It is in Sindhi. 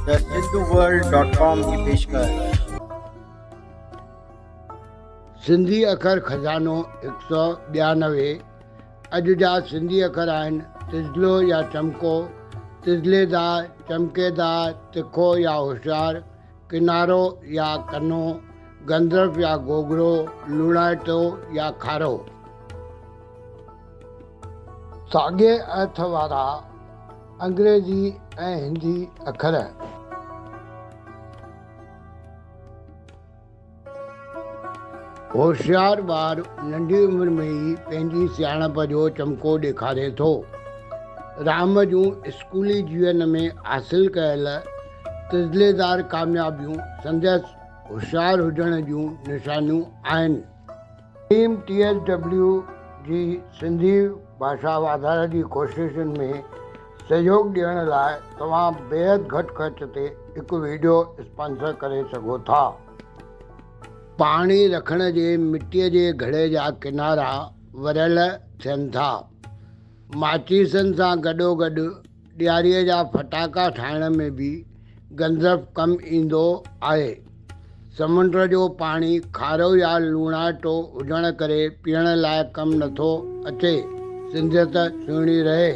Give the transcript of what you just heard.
The Sindhu world dot com جي پيشڪش. سنڌي اکر خزانو 192، اڄ جا سنڌي اکر آهن، تزلو يا چمڪو، تزليدار، چمڪيدار، تکو يا هوشيار، ڪنارو يا ڪنو، گندرف يا گوگڙو، لوڻائتو يا کارو. ساڳئي ارٿ وارا انگريزي ۽ هندي اکر. هوشيار ٻار ننڍي عمر ۾ ئي پنهنجي سياڻپ جو چمڪو ڏيکاري ٿو. رام جون اسڪولي جيون ۾ حاصل ڪيل تزليدار ڪاميابيون سندس هوشيار هجڻ جون نشانيون آهن. ٽيم ٽي ايس ڊبليو جي سنڌي ڀاشا واڌاري جي ڪوششن ۾ سهيوڳ ڏيڻ لاء توهان بيحد گهٽ خرچ تي هڪ وڊيو اسپانسر ڪري سگهو ٿا. پاڻي رکڻ جي مٽيء جي گهڙي جا ڪنارا وريل ٿين ٿا. ماچيسن سان گڏوگڏ ڏياريء جا ڦٽاڪا ٺاهڻ ۾ به گندرف ڪم ايندو آهي. سمنڊ جو پاڻي کارو يا لوڻاٽو هجڻ ڪري پيئڻ لاء ڪم نٿو اچي. سنڌيت سهڻي رهي.